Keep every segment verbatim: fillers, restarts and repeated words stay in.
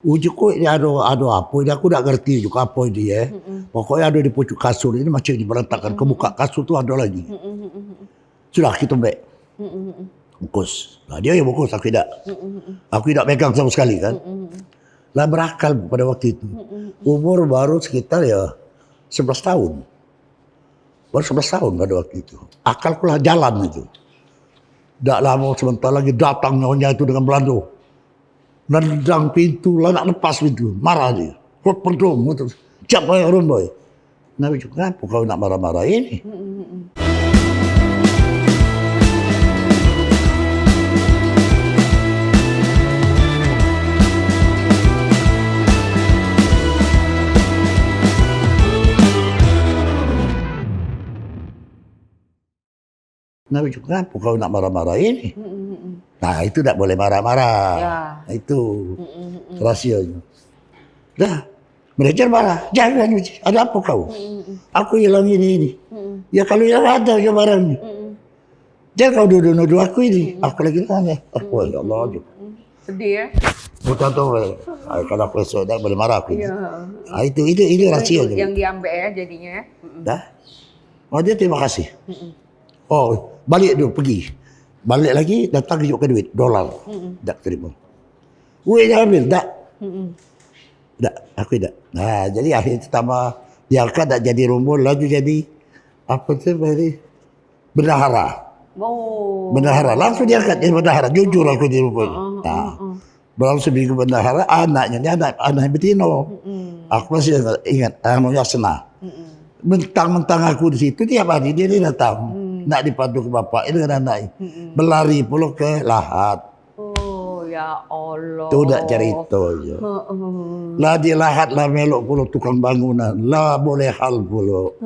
Uji ku ini ado, ado apo ini, aku dak ngerti jugo apo ini ye. Pokoknyo ado di pucuk kasur ini, macam ini berantakan, kebuka kasur tu ado lagi. Sudah, kito ambek. Bungkus. Nah, dio yang bungkus, aku idak. Aku idak megang samo sekali kan. Lah berakal pado waktu itu. Umur baru sekitar ya sebelas tahun. Baru sebelas tahun pado waktu itu. Akalku lah jalan itu. Dak lamo sebentar lagi datang nyonya itu dengan belando. Nendang pintu, lah nak lepas pintu, marah dio. Kok pedom gitu. Siapo yang romboi? Nah, ngapo kau nak marah-marah ini? Nah, ngapo kau nak marah-marah ini? Nah, itu dak boleh marah-marah. Ya. Itu rasionyo. Dah, manajer marah. Jangan, Uji. Ado apo kau? Aku hilang ini, ini. Ya, kalu hilang ado yo barangnyo. Jangan kau nuduh-nuduh aku ini. Aku lagi tanya. Oh, ya Allah, Uji. Sedih ya? Bukan tu, eh, kalu aku esok dak boleh marah aku ini. Iya. Ah, itu, itu, itu rasionyo. Yang diambek ya jadinya ya. Dah. Oh, dio terimo kasih. Oh, balik dulu, pergi. Balik lagi, datang jugo duit, dolar. Dak terimo. Duit dio ambek, dak. Dak, aku dak. Nah, jadi akhirnyo tambah diangkat dak jadi romboi, laju jadi, apo tu, jadi bendahara. Oh. Bendahara, langsung diangkat jadi bendahara, jujur aku di romboi. Nah. Baru seminggu bendahara, anaknyo ni anak, anak betino. Aku masih ingat, ingat, anaknyo Asna. Mentang-mentang aku di situ, tiap hari dio ni datang. Nak dipadu ke bapak dengan anak ni. Belari pulo ke lahat. Oh, ya Allah. Tu dak cerito je. Lah di lahat lah melok pulo tukang bangunan. Lah boleh hal pulo.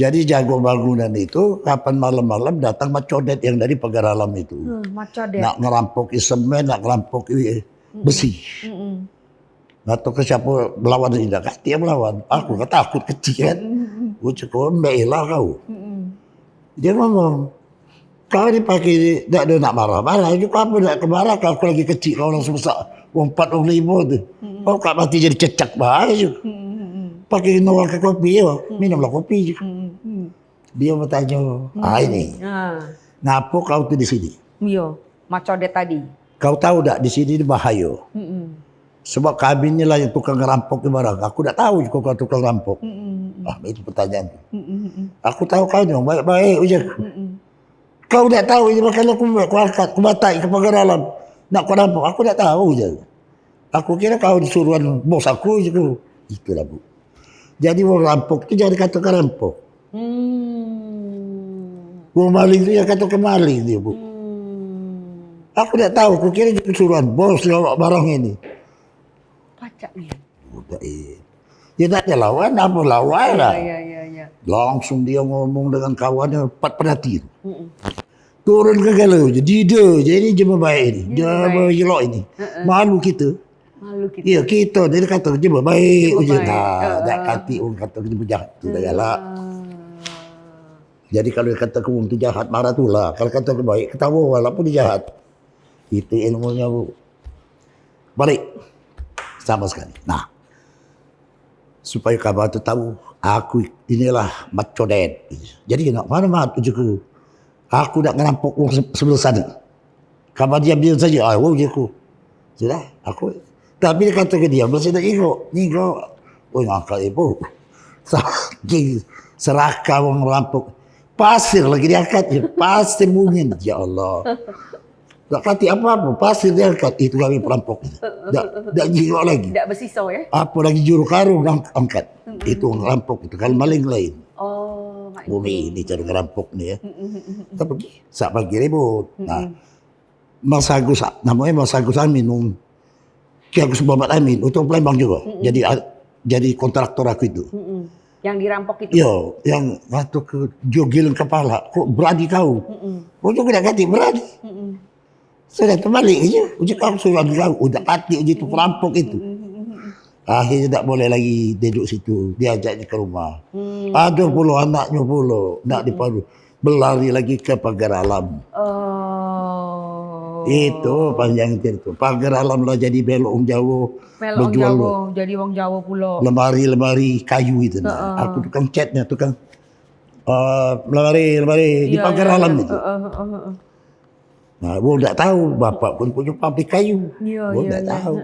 Jadi jago bangunan itu kapan malam-malam datang Mat Codet yang dari Pagar Alam itu. Hmm, Mat Codet. Nak ngerampok semen, nak ngerampok besi. Ngato ke siapo belawan idak, katik yang belawan. Aku kan takut kecik kan. Uji ku, ambek ilah kau. Dio ngomong, kau ni pagi dak ado nak marah-marah, ini kau apo nak ke marah, kau aku lagi kecik, kau langsung besak. Wong empat, wong limo tu. Kau kak mati jadi cecak bae tu. Pagi nongkrong ke kopi yo, minumlah kopi. Dio betanyo, ah ini, ngapo kau tu di sini? Iyo, Mat Codet tadi. Kau tahu dak di sini ni bahayo? Sebab kami ni lah yang tukang ngerampok ni barang. Aku dak tahu kau tukang ngerampok. Ah, itu pertanyaan tu. Aku tahu kau ni baik-baik, ujar. Kau dak tahu ini bakal aku buat, aku angkat, aku batai ke Pagar Alam. Nak kau rampok, aku dak tahu, ujar. Aku kira kau disuruhan bos aku, ujar. Itulah, Bu. Jadi wong rampok tu jangan dikatoke rampok. Hmm. Wong maling tu jangan dikatoke maling dio, Bu. Hmm. Aku dak tahu, aku kira suruhan bos bawa barang ini. Pacak ni. Udah, eh. Ya dak ado lawan, apo lawan lah. Ya, ya, ya, ya. Langsung dio ngomong dengan kawannyo, empat penati tu. Turun ke galo je, dide je, ini jema baik ini, jema elok ini. Malu kito. Malu kito. Iyo, kito jadi kato jema baik, uji. Nah, dak katik wong kato jema jahat tu dak galak. Jadi kalu kato ke wong tu jahat, marah tu lah. Kalu kato ke baik, ketawo walaupun dio jahat. Itu ilmunyo, Bu. Balik. Samo sekali. Nah, supayo kamu tu tahu, aku inilah Mat Codet. Jadi, nak mano Mat, uji ku? Aku dak ngerampok wong se-, sebelah sano. Kamu diam-diam saja, ah, uji ku. Sudah, aku. Tapi dio kato ke dio, masih dak ngingok, ngingok. Oh, ngangkat ibu. Saking serakah wong ngerampok. Pasir lagi diangkat, ya, pasir bungin. Ya Allah. Dak katik apo-apo, pasir diangkat, itu kami perampok. Dak, dak jingok lagi. Dak besiso, ya? Apo lagi juru karung ang-, angkat. Itu wong rampok itu, kalu maling lain. Oh, mak. Bumi ini cara ngerampok ni, ya. Tapi sak pagi ribut. Nah, Mas Agus, namonyo Mas Agus Amin, wong Ki Agus Muhammad Amin, utuh Palembang jugo. Jadi, a-, jadi kontraktor aku itu. Yang dirampok itu? Iyo, yang waktu ke jogilan kepala, kok berani kau? Waktu aku dak katik berani. Sudah terbalik aja, uji kau suruh kau, udah katik uji tu perampok itu. Akhirnyo dak boleh lagi duduk situ, diajaknyo ke rumah. Ado pulo anaknyo pulo, nak dipadu. Belari lagi ke Pagar Alam. Oh. Itu panjang cerita. Pagar alam lah jadi belok wong Jawa. Belok wong Jawa, jadi wong Jawa pulo. Lemari-lemari kayu itu. Nah. Aku tukang catnya, tukang eh, lemari-lemari di pagar alam itu. Nah, gua ndak tahu, bapak pun punya pabrik kayu. Iya, gua ndak tahu.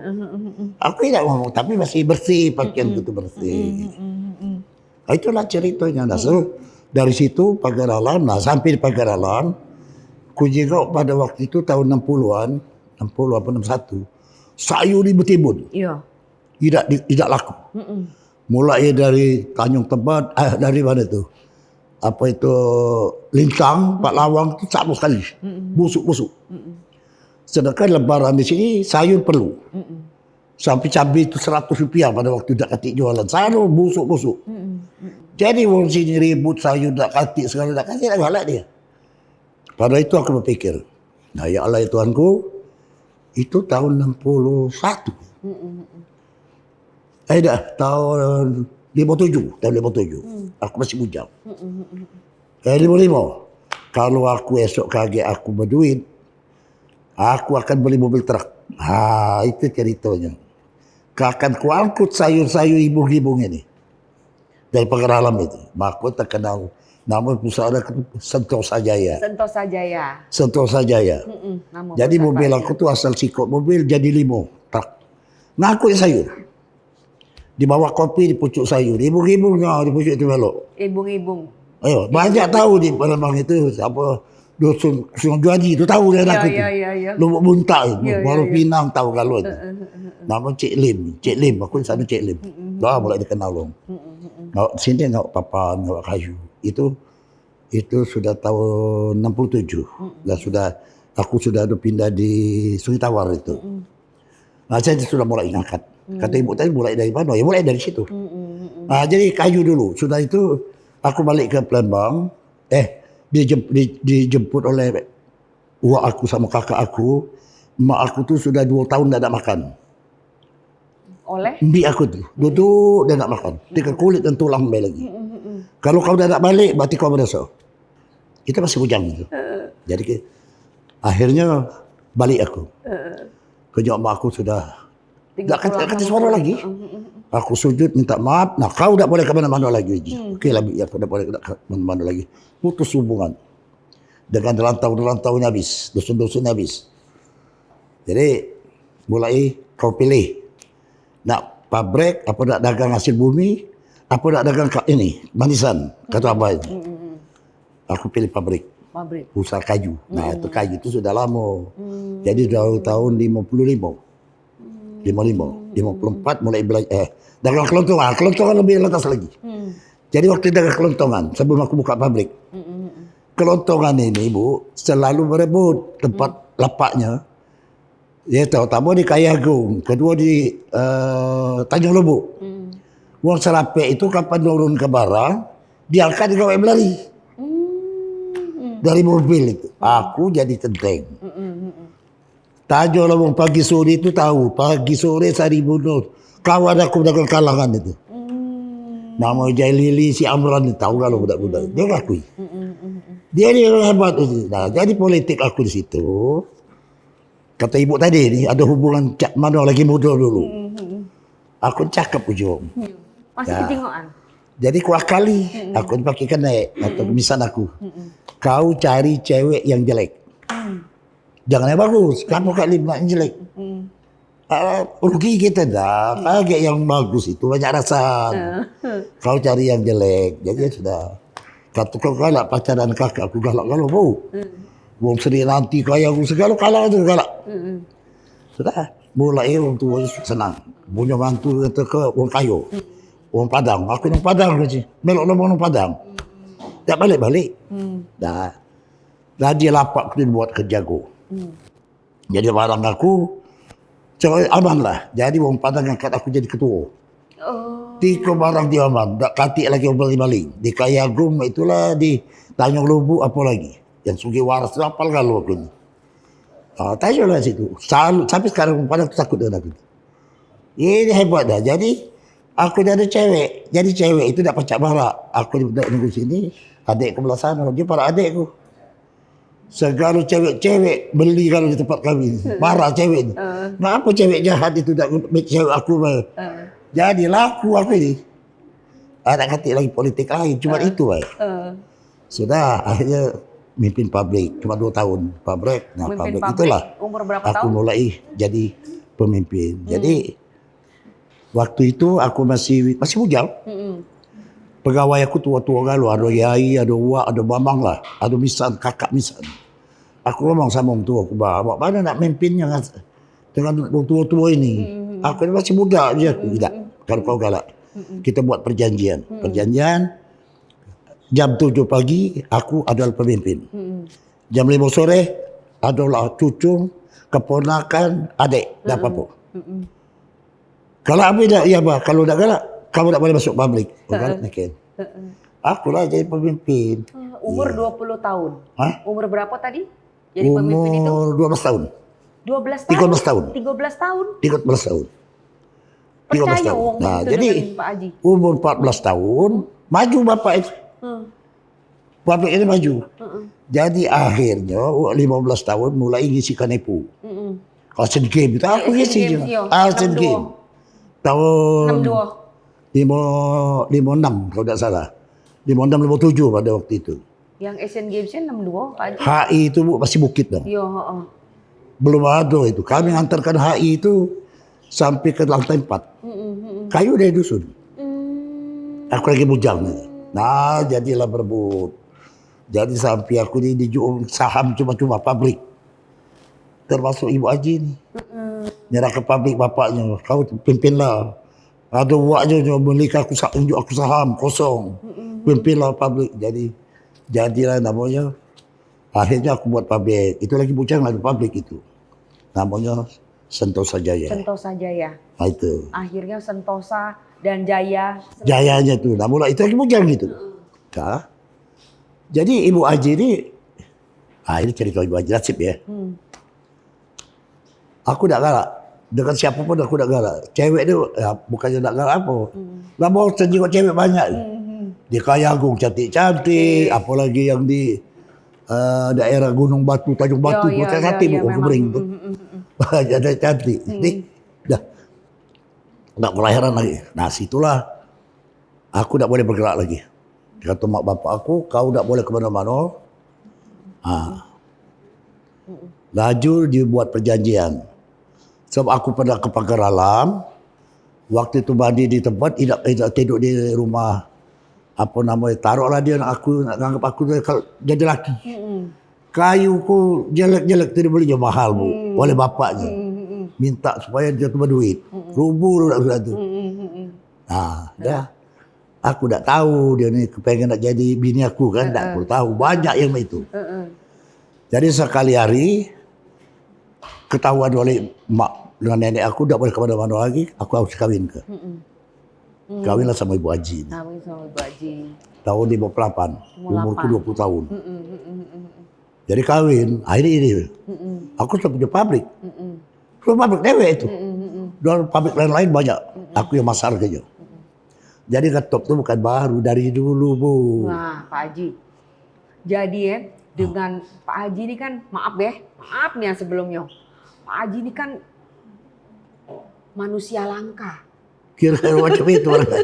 Aku tidak ngomong, tapi masih bersih, pakaian itu bersih. Ah, itulah ceritanya. Nah, so, dari situ pagar alam, nah sampai di pagar alam, ku jengok pada waktu itu tahun enam puluhan, enam puluh apa enam satu, sayur di betimbun. Iya. Tidak di, tidak laku. Mulai dari Tanjung Tebat, eh, dari mana tu? Apa itu, Lintang, Pak Lawang tu sama sekali. Busuk-busuk. Sedangkan lebaran di sini sayur perlu. Sampai cabai itu seratus rupiah pada waktu dak katik jualan. Sayur busuk-busuk. Jadi wong sini ribut sayur dak katik, segala dak katik, dak galak dia. Pada itu aku berpikir, nah ya Allah ya Tuhanku, itu tahun enam puluh satu. Eh dah, tahun lima tujuh, tahun lima tujuh. Aku masih bujang. Eh, lima lima. Kalau aku esok kagek aku berduit, aku akan beli mobil truk. Ha, itu ceritanya. Akan kuangkut sayur-sayur ibung-ibung ini. Dari Pagar Alam itu. Maka terkenal nama perusahaan itu Sentosa Jaya. Sentosa Jaya. Sentosa Jaya. Jadi mobil aku tu asal sikok mobil jadi limo truk. Ngangkut sayur. Di bawah kopi, di pucuk sayur. Ibung-ibung, nah, di pucuk itu belok. Ibung-ibung. Ayo, banyak tahu di Palembang itu siapa dusun Sungai Juaji itu tahu dia aku tu. Iya, iya, iya. Lubuk Buntak itu, baru Pinang tahu kalau itu. Nama Cik Lim, Cik Lim, aku sana Cik Lim. Dah mulai dikenal dong. Ngawak sini ngawak papan, ngawak kayu. Itu itu sudah tahun enam puluh tujuh. Dah sudah aku sudah ada pindah di Sungai Tawar itu. Nah, saya sudah mulai ngangkat. Kata ibu tadi mulai dari mana? Ya mulai dari situ. Nah, jadi kayu dulu. Sudah itu aku balik ke Palembang. Eh, dijem, di, dijemput oleh wak aku sama kakak aku. Mak aku tu sudah dua tahun dak ada makan. Oleh? Mbik aku tu duduk dak nak makan. Tiga kulit dan tulang be lagi. Kalau kau dah nak balik, berarti kau merasa. Kita masih bujang gitu. Jadi ke, akhirnya balik aku. Kejak mak aku sudah dak kata, kata suara lagi. Aku sujud minta maaf. Nah, kau dak boleh ke mana-mana lagi, Ji. Oke lah, Bi, aku dak boleh ke mana-mana lagi. Putus hubungan. Dengan rantau-rantaunya habis, dusun-dusunnya habis. Jadi, mulai kau pilih. Nak pabrik, apa nak dagang hasil bumi, apa nak dagang ka-, ini, manisan, kata abah itu. Aku pilih pabrik. Pabrik. Usaha kayu. Nah, itu kayu itu sudah lama. Jadi, dari tahun lima puluh lima. Lima lima. Lima puluh empat mulai bela-, eh, dagang kelontongan. Kelontongan lebih lantas lagi. Jadi, waktu dagang kelontongan, sebelum aku buka pabrik, kelontongan ini, Bu, selalu berebut tempat lapaknya. Ya, terutama di Kaya Agung, kedua di, eh, Tanjung Lubuk. Wong serapek itu kapan nurun ke barang, diangkat digawe belari. Dari mobil itu. Aku jadi tenteng. Tanyo lah wong pagi sore tu tahu, pagi sore sehari bunuh. Kawan aku dagang kalangan itu. Namo Jai Lili, si Amran ni tahu kalau budak-budak. Dia ngakui. Dia ni orang hebat itu. Nah, jadi politik aku di situ. Kata ibu tadi ni, ada hubungan cak mano lagi muda dulu. Aku cakap ujung. Masih ketingoan. Jadi ku akali, aku pakai kenek atau misan aku. Kau cari cewek yang jelek. Jangan yang bagus. Kamu kak lima yang jelek. Ah, rugi kita dah. Kagek yang bagus itu banyak rasa. Kau cari yang jelek. Jadi ya sudah. Kata kau galak pacaran kakak aku galak-galak bau. Wong seri nanti kaya aku segala kalah tu galak. Sudah, mulai wong tua senang. Punya mantu kata ke wong kayo. Wong Padang, aku nang Padang kecil. Melok nang wong Padang. Tak balik-balik. Dah. Dah dia lapak tu buat kerja aku. Jadi barang aku, cakap aman lah. Jadi wong Padang angkat aku jadi ketua. Oh. Tiko barang dia aman, dak katik lagi wong maling-maling. Di Kaya Agung itulah, di Tanjung Lubuk apa lagi. Yang Sugih Waras tu apal galo aku ni. Ah, tanyo lah situ. Selalu, sampai sekarang wong Padang tu takut dengan aku. Ini hebat dah. Jadi, aku ni ada cewek. Jadi cewek itu dak pacak barak. Aku ni dak nunggu sini, adek ke belah sana. Dia parak adek aku. Segalo cewek-cewek beli kalu di tempat kami. Marah cewek ni. Heeh. Ngapo cewek jahat itu dak ngambil cewek aku, bah? Heeh. Jadi laku aku ni. Anak katik lagi politik lain, cuma itu bae. Heeh. Sudah, akhirnyo mimpin pabrik, cuma duo tahun pabrik. Nah, mimpin pabrik pabrik itulah umur berapa aku tahun? Mulai jadi pemimpin. Hmm. Jadi, waktu itu aku masih, masih bujang. Mm-mm. Pegawai aku tuo-tuo galo, ado yai, ado uwak, ado mamang lah, ado misan, kakak misan. Aku ngomong samo wong tuo aku, "Bah, awak mano nak mimpin dengan, dengan wong tuo-tuo ini? Mm-mm. Aku ni masih muda je," aku bilang. Mm-mm. Kalu kau galak, mm-mm, kita buat perjanjian. Mm. Perjanjian, jam tujuh pagi, aku adalah pemimpin. Mm-mm. Jam limo sore, adalah cucu, keponakan, adek, dak apo-apo. Mm-mm. Kalau aku dak, iya, bah, kalau dak galak, kamu dak boleh masuk pabrik. Heeh. Galak neken. Heeh. Aku lah jadi pemimpin. Ah, umur dua puluh tahun. Hah? Umur berapa tadi? Jadi pemimpin itu? Umur dua belas tahun. Dua belas tahun? Tiga belas tahun. Tiga belas tahun? Tiga belas tahun. Tiga belas tahun. Percaya wong itu dengan Pak Haji? Nah, jadi umur empat belas tahun, maju bapak itu. Hmm. Pabrik ini maju. Heeh. Jadi akhirnyo, limo belas tahun mulai ngisi kanepu. Mm-mm. Asian Games itu aku ngisi je. Asian Games, iyo. Asian Games. Tahun enam dua. Limo, limo enam kalau dak salah. Limo enam, limo tujuh pada waktu itu. Yang Asian Games ni enam dua, Pak Haji? H I itu, Bu, masih bukit dong. Iyo, heeh. Belum ado itu. Kami ngantarkan H I itu sampe ke lantai empat. Mm-mm, mm-mm. Kayu dari dusun. Mm. Aku lagi bujang ni. Nah, jadilah berebut. Jadi sampe aku ni dijual saham cuma-cuma pabrik. Termasuk Ibu Haji ni. Mm-mm. Nyerah ke pabrik bapaknyo, "Kau pimpinlah." Ado uwak je nyo beli ke aku sa-, unjuk aku saham kosong. Mm-mm. Pimpinlah pabrik. Jadi, jadilah namonyo Akhirnyo aku buat pabrik. Itu lagi bujang lah pabrik itu. Namonyo Sentosa Jaya. Sentosa Jaya. Nah, itu. Akhirnya Sentosa dan Jaya. Jayanya tu. Nah, mula itu lagi bujang gitu. Nah. Jadi Ibu Haji ni, ah, ini cerita Ibu Haji nasib ya. Hmm. Aku dak galak. Dengan siapo pun aku dak galak. Cewek tu, ya, bukannyo dak galak apo. Hmm. Lah bosen jingok cewek banyak. Hmm, hmm. Di Kaya Agung cantik-cantik, apolagi yang di, eh, daerah Gunung Batu, Tanjung Batu, yo, yo, cantik, yo, yo, memang. Hmm, hmm, hmm, hmm. Cantik. Hmm. Jadi, dah. Dak kelahiran lagi. Nah, situlah Aku dak boleh bergerak lagi. Kato mak bapak aku, "Kau dak boleh ke mano-mano." Ha. Laju dibuat perjanjian. Sebab aku pernah ke Pagar Alam, waktu itu mandi di tempat, idak, idak tiduk di rumah, apo namonyo, taruhlah dio nak aku, nak nganggep aku tu kal-, jadi laki. Mm-mm. Kayu ku jelek-jelek tu dibeli jo mahal, Bu, hmm, oleh bapaknyo. Hmm, hmm, hmm. Minta supayo dio tu beduit. Hmm, hmm. Rubuh dak sudah tu. Hmm, hmm, hmm, hmm. Ha, dah. Aku dak tahu dio ni kepengen nak jadi bini aku kan, dak perlu tahu. Banyak yang mak itu. Heeh. Jadi sekali hari ketahuan oleh mak dengan nenek aku dak boleh ke mano-mano lagi, aku harus kawin ke. Heeh. Hmm. Kawinlah sama Ibu Haji ni. Kawin sama Ibu Haji. Tahun lima puluh lapan, umur ku dua puluh tahun. Heeh, heeh, heeh, heeh. Jadi kawin, akhirnyo ini. Mm-mm. Aku sudah punya pabrik. Mm-mm. Sudah pabrik dewek itu. Mm-mm, mm-mm. Dan pabrik lain-lain banyak. Mm-mm. Aku yang masar ke je. Mm-mm. Jadi ngetop tu bukan baru, dari dulu, Bu. Wah, Pak Haji. Jadi ya, dengan Pak Haji ni kan, maaf ya, maaf nih yang sebelumnya. Pak Haji ni kan manusia langka. Kira-kira macam itu orang.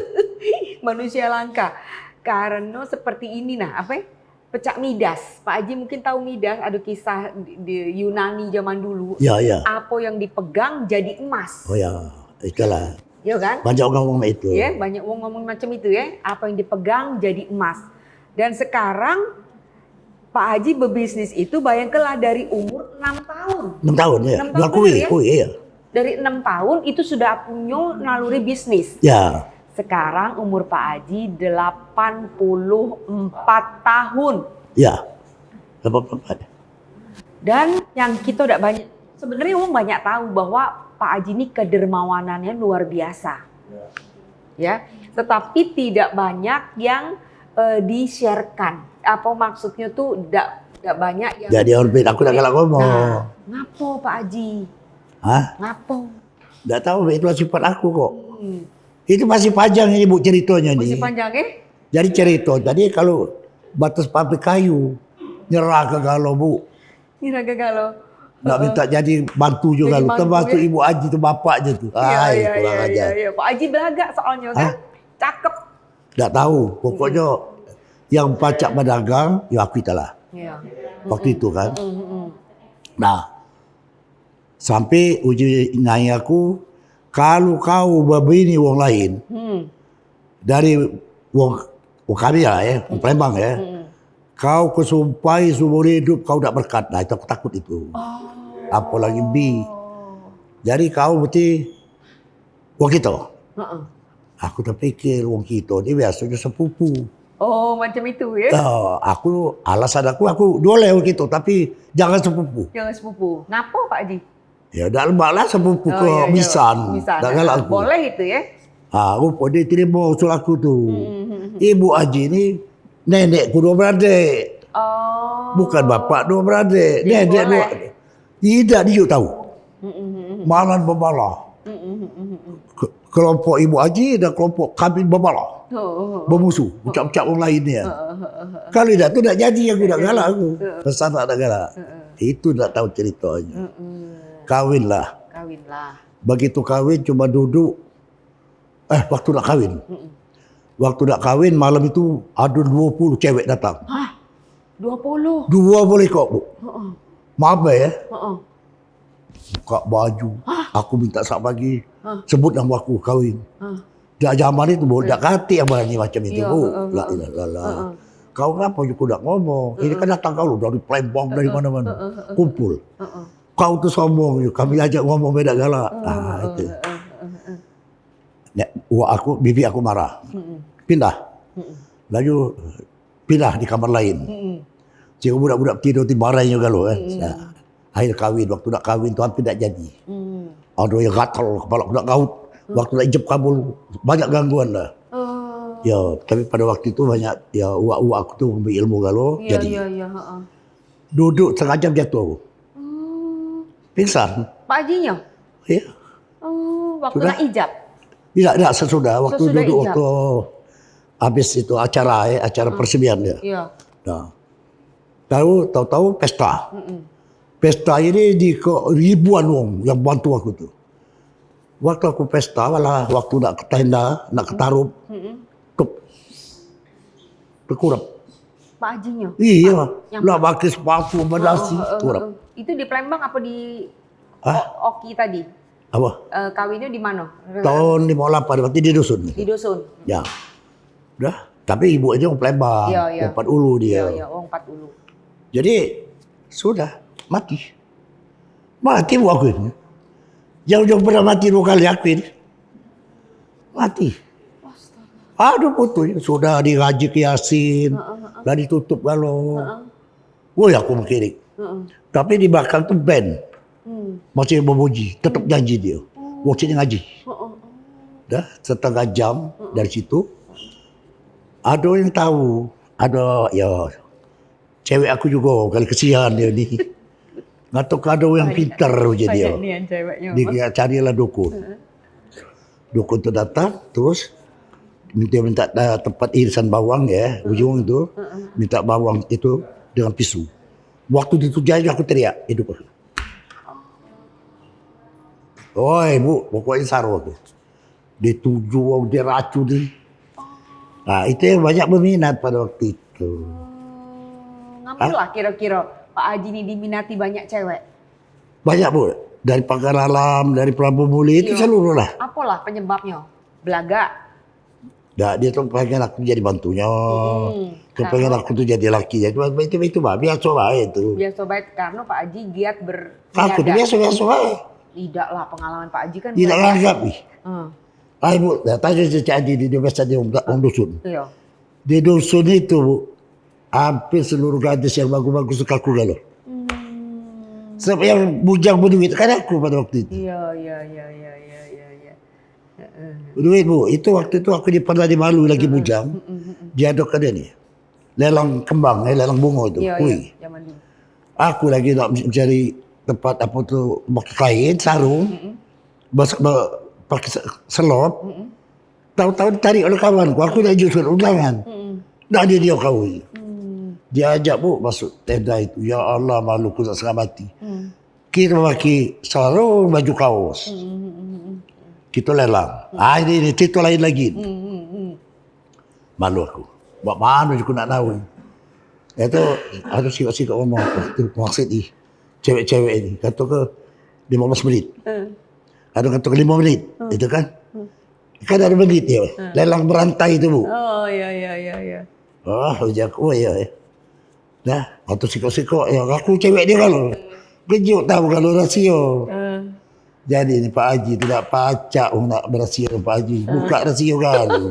Manusia langka. Karena seperti ini nah, apa ya? Pecak Midas. Pak Haji mungkin tahu Midas, ada kisah di, di Yunani zaman dulu. Ya, ya. Apa yang dipegang jadi emas. Oh ya, itulah. Ya kan? Banyak orang ngomong itu. Ya, banyak orang ngomong macam itu ya. Apa yang dipegang jadi emas. Dan sekarang Pak Haji berbisnis itu bayangkanlah dari umur enam tahun. Enam tahun ya. Enam tahun benar ya? Oh iya. Dari enam tahun itu sudah punya naluri bisnis. Ya. Sekarang umur Pak Haji delapan puluh empat tahun. Ya. Delapan puluh empat. Dan yang kita tidak banyak, sebenarnya orang banyak tahu bahwa Pak Haji ini kedermawanannya luar biasa. Ya. Ya, tetapi tidak banyak yang, eh, di-share-kan. Apa maksudnya tu, tidak, tidak banyak yang. Jadi orbit aku dah galak ngomong. Nah, ngapo Pak Haji? Hah? Ngapo? Ndak tahu, itulah sifat aku kok. Hmm. Itu masih panjang ini, Bu, ceritanya ni. Masih panjang, eh? Jadi cerita tadi kalau batas pabrik kayu, nyerah ke galo, Bu. Ira gagal lo. Nak minta jadi bantu juga lo. Termasuk ibu Aji tu bapaknya tu. Iya, iya, iya, iya. Pak Aji belagak soalnya kan. Cakep. Dak tahu. Pokoknya yang pacak berdagang, ya aku itulah. Iya. Waktu itu kan. Nah, sampai uji nyai aku, kalau kau berbini wong lain, dari wong, wong kami lah ya, wong Palembang ya. Kau kesumpai seumur hidup kau dak berkat. Nah, itu aku takut itu. Apalagi bi. Jadi kau mesti wong kita. Aku terpikir wong kita ni biasanya sepupu. Oh, macam itu ya. Uh, aku alasan aku aku boleh wong kita tapi jangan sepupu. Jangan sepupu. Ngapo Pak Haji? Ya dak lemak lah sepupu oh, ke iya, iya. Misan. Misan. Dak galak aku. Boleh itu ya. Ha, rupa dia terima usul aku tu. Hmm. Ibu Haji ni nenekku dua beradik. Oh. Bukan bapak dua beradik. Nenek dua. Idak dia tahu. Hmm. Malah bebala. Hmm. Kelompok Ibu Haji dan kelompok kami bebala. Oh. Bermusuh. Ucap-ucap orang lain dia. Kalau dak tu dak jadi aku dak galak aku. Pesan dak galak. Itu dak tahu ceritanya. Kawin lah. Kawin lah. Begitu kawin cuma duduk. Eh, waktu nak kawin. Waktu nak kawin malam itu ada dua puluh cewek datang. Hah? Dua puluh? Dua puluh ekor, Bu. Heeh. Mabe ya. Heeh. Buka baju. Hah? Aku minta sak bagi. Hah? Sebut nama aku kawin. Hah? Dak zaman itu, Bu, dak katik yang berani macam itu, Bu. La ilaha illallah. Kau ngapa juga dak ngomong? Ini kan datang kau dari Palembang, dari mana-mana. Kumpul. Kau tu sombong, kami ajak ngomong beda galak. Ah, itu. Nek uak aku, bibi aku marah. Pindah. Laju pindah di kamar lain. Cik budak-budak tidur di barai juga lo kan. Nah, akhir kawin, waktu nak kawin tu hampir tak jadi. Ada yang gatal kepala aku nak ngaut. Waktu nak ijab kabul banyak gangguan lah. Ya, tapi pada waktu tu banyak ya uak-uak aku tu ambil ilmu galo. Ya, jadi. Ya, ya, ha. Duduk setengah jam jatuh aku. Pingsan. Pak Hajinya? Iya. Oh, waktu nak ijab? Tidak, tidak, sesudah. Waktu sesudah duduk ijab. Waktu habis itu acara, eh, acara hmm. Persembian dia. Iya. Nah. Tahu, tahu-tahu pesta. Mm -mm. Pesta ini di ke, ribuan wong yang bantu aku tu. Waktu aku pesta, malah waktu nak ke tenda, nak ke tarup, mm -mm. Tup. Terkurap. Pak Hajinya? Iya. Nak pakai sepatu, badasi, oh, oh, oh, kurap. Itu di Palembang apa di Hah? Oki tadi? Apa? Uh, kawinnya di mana? Tahun lima puluh lapan, berarti di dusun. Di dusun. Ya. Dah, tapi ibu aja orang Palembang, ya, ya. Empat Ulu dia. Ya, ya, orang Empat Ulu. Jadi, sudah, mati. Mati buat aku ini. Jauh-jauh pernah mati dua kali aku ini. Mati. Aduh putus. Sudah diraji ke Yasin. Uh, uh, uh. Dah ditutup kalau. Uh, uh. Woi aku mengkirik. Uh, uh. Tapi di belakang tu band. Hmm. Masih berbunyi. Tetap janji dia. Oh. Wong sini ngaji. Uh, uh, uh. Dah setengah jam uh, uh. Dari situ. Ada yang tahu. Ada ya Cewek aku juga kali kesian dia ni. Ngatok kado yang pintar je dia. Dia carilah dukun. Dukun tu datang terus dia minta tempat irisan bawang ya, ujung tu minta bawang itu dengan pisau. Waktu itu jadi aku teriak hidup. Oi bu, pokoknya saru aku. Dia tuju, dia racuni. Nah, itu yang banyak berminat pada waktu itu. Hmm, ngapalah kira-kira Pak Haji ni diminati banyak cewek? Banyak bu, dari Pagar Alam, dari Pelabuh Muli itu seluruh lah. Apalah penyebabnya? Belagak? Dah, dia tu pengen aku jadi bantunya. Hmm, kepengen aku tu jadi laki. Jadi itu itu bah, biasa baik itu. Biasa baik karena Pak Haji giat ber. Aku tu biasa-biasa baik. Tidak lah pengalaman Pak Haji kan. Tidak langgap nih. Hmm. Ai bu, dah tanya si Cik Haji di dia biasa dia orang dusun. Iya. Di dusun itu bu, hampir seluruh gadis yang bagus-bagus suka aku lalu. Hmm. Sebab yang bujang berduit kan aku pada waktu itu. Iya, iya, iya, iya, iya, iya. Duit bu, itu waktu itu aku di pernah di Malu lagi bujang. Dia ada kedai ni. Lelang kembang, eh, lelang bunga tu. Iya, iya, zaman dulu. Aku lagi nak mencari tempat apa tu, pakai kain, sarung, bas, ba, pakai se- selop. Tahu-tahu ditarik oleh kawan ku, aku dah jujur undangan. Dah dia dia kau. Diajak, Bu, masuk tenda itu. Ya Allah, malu ku nak setengah mati. Hmm. Kito pakai sarung, baju kaos. Hmm, hmm, hmm, hmm. Kito lelang. Ah, ini, ini cerita lain lagi. Hmm, hmm, hmm. Malu aku. Mak mano jugo nak tahu. Itu harus sikok-sikok ngomong. Itu maksud ih. Cewek-cewek ini. Kato ke lima belas menit. Hmm. Ada kato ke lima menit. Hmm. Itu kan. Hmm. Kan ada menit ya. Hmm. Lelang berantai itu, Bu. Oh, iya, iya, iya, iya. Oh, ujar aku, oh, iya, iya. Dah, waktu sikok-sikok, ya, aku cewek dia kalau. Kejuk tahu kalau rasio. Hmm. Jadi ni Pak Haji tidak pacak wong nak berasio dengan Pak Haji. Buka rasio kalu.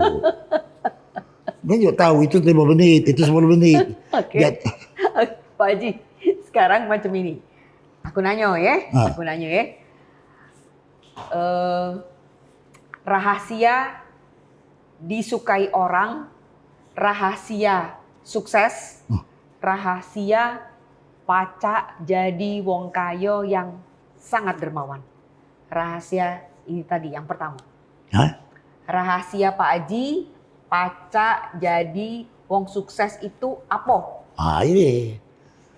Dia juga tahu itu lima menit, itu sepuluh menit. Oke. Jad- Pak Haji, sekarang macam ini. Aku nanyo ya, Ah. aku nanyo ya. Eh, rahasia disukai orang, rahasia sukses, Hmm. rahasia pacak jadi wong kayo yang sangat dermawan. Rahasia ini tadi yang pertama. Hah? Rahasia Pak Haji pacak jadi wong sukses itu apo? Ah, ini.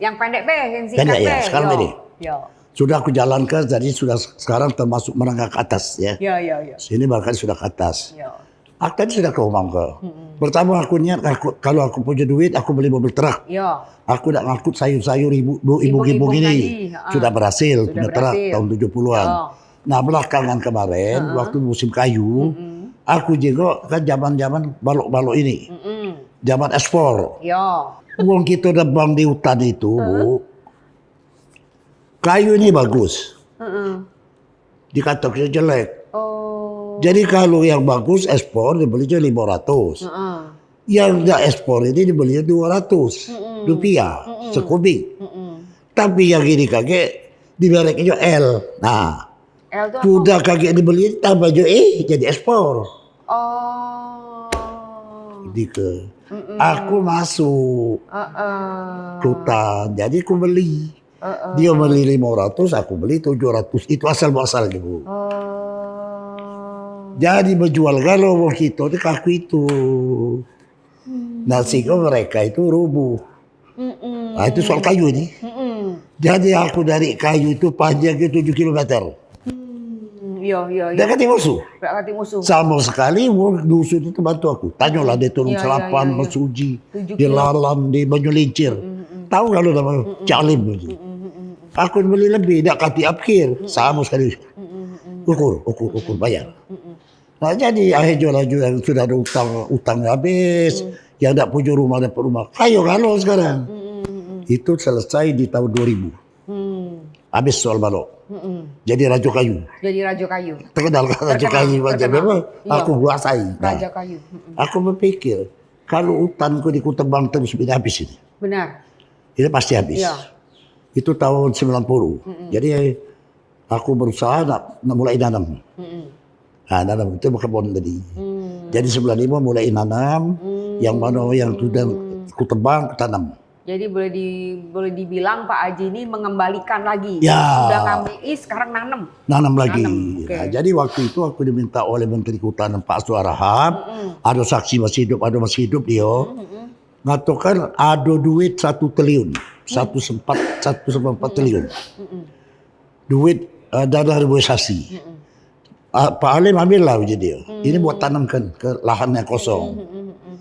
Yang pendek be, yang singkat Pendek ya, be. sekarang Yo. ini. Yo. Sudah aku jalankan, jadi sudah sekarang termasuk menengah ke atas ya. Yo, yo, yo. Sini barangkali sudah ke atas. Yo. Aku tadi sudah ke omong ke. Mm-mm. Pertama aku niat, aku, kalau aku punya duit, aku beli mobil truk. Yo. Aku nak ngangkut sayur-sayur ibu, ibu, ibu-ibu Ibung-ibung ini. tadi, ha. Sudah berhasil, Sudah punya truk berhasil. tahun tujuh puluhan. Yo. Nah, belakangan kemarin, Ha. waktu musim kayu, Mm-mm. aku jengok kan zaman-zaman balok-balok ini. Mm-mm. Zaman ekspor. Yo. Wong kito nebang di hutan itu, Ha. Bu, kayu ini bagus. Mm-mm. Dikatakan jelek. Oh. Jadi kalau yang bagus ekspor dibeli je lima ratus. Mm-mm. Yang dak ekspor ini dibeli dua ratus Mm-mm. rupiah Mm-mm. sekubik. Mm-mm. Tapi yang ini kagek di merek itu L. Nah, L tu apa? sudah kagek dibeli tambah je eh jadi ekspor. Oh. Jadi ke Mm-mm. aku masuk Heeh. hutan, jadi aku beli. Heeh. Dia beli lima ratus, aku beli tujuh ratus. Itu asal muasal ni, Bu. Oh. Jadi bejual galo wong kito tu kaku itu. Hmm. Nah, sehingga mereka itu rubuh. Mm-mm. Nah, itu soal kayu ni. Mm-mm. Jadi aku dari kayu itu panjangnya tujuh kilometer. Hmm, iya, iya, iya. Dak katik musuh. Dak katik musuh. Sama sekali, wong dusun itu bantu aku. Tanyolah dia turun Iya, iya, Selapan, iya, iya. Mesuji, Tujuh di kilo. Lalam, di Banyu Lincir. Mm-mm. Tahu kalau nama Mm-mm. Cak Alim tu. Mm-mm, mm-mm, mm-mm. Aku beli lebih, dak katik apkir. Mm-mm. Sama sekali. Mm-mm, mm-mm. Ukur, ukur, ukur, bayar. Mm-mm. Nah, jadi akhirnya laju yang sudah ada utang, utang habis. Hmm. Yang dak punya rumah dapat rumah. Kayo galo sekarang. Mm-mm, mm-mm. Itu selesai di tahun dua ribu. Hmm. Habis soal balok. Mm-mm. Jadi Rajo Kayu. Jadi Rajo Kayu. Terkenal kan Rajo Terkenal, Kayu macam terkenal. apa? Iya. Aku kuasai. Nah, Rajo Kayu. Mm-mm. aku berpikir, kalau hutanku di Kutebang terus bila habis ini. Benar. Ini pasti habis. Iya. Itu tahun sembilan puluh. Mm-mm. Jadi aku berusaha nak, nak mulai nanam. Mm-mm. Nah, nanam itu berkebun tadi. Hmm. Jadi sembilan lima mulai nanam, Hmm. yang mana yang sudah Kutebang, kutanam. Jadi boleh di, boleh dibilang Pak Haji ini mengembalikan lagi. Ya. Sudah kami sekarang nanem. Nanam lagi. Nanem, oke. Nah, jadi waktu itu aku diminta oleh Menteri Kehutanan Pak Suarahap, Mm-mm. ada saksi masih hidup, ada masih hidup dia. Mm-mm. Ngatakan ada duit satu triliun, satu sempat, satu sempat empat triliun. Mm-mm. Duit, eh, dana reboisasi. Mm-mm. Ah, Pak Halim ambil lah uji dia. Hmm. Ini buat tanamkan ke lahan yang kosong. Hmm, hmm, hmm, hmm.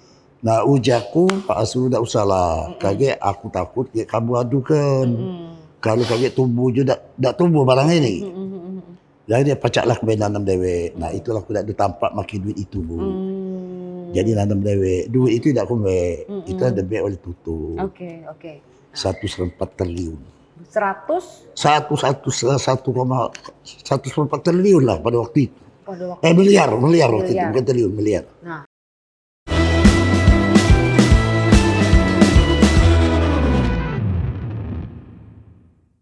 Nah, ujaku, Pak Asrul dak usah lah. Hmm. Kagek aku takut, kagek kamu adukan. Hmm. Kalau kagek tumbuh je dak, dak tumbuh barang ini. Hmm, hmm, hmm, hmm. Jadi dia pacak lah kami nanam dewek. Nah, itulah aku dak ada tampak makin duit itu, Bu. Hmm. Jadi nanam dewek. Duit itu dak aku ambek. Hmm, Itu hmm. ada ambek oleh tutu. Oke, oke. Satu serempat triliun. Seratus? Satu, satu, satu koma, satu koma empat triliun lah pada waktu itu. Pada waktu Eh, miliar, miliar waktu itu, Miliar. bukan triliun, miliar. Nah,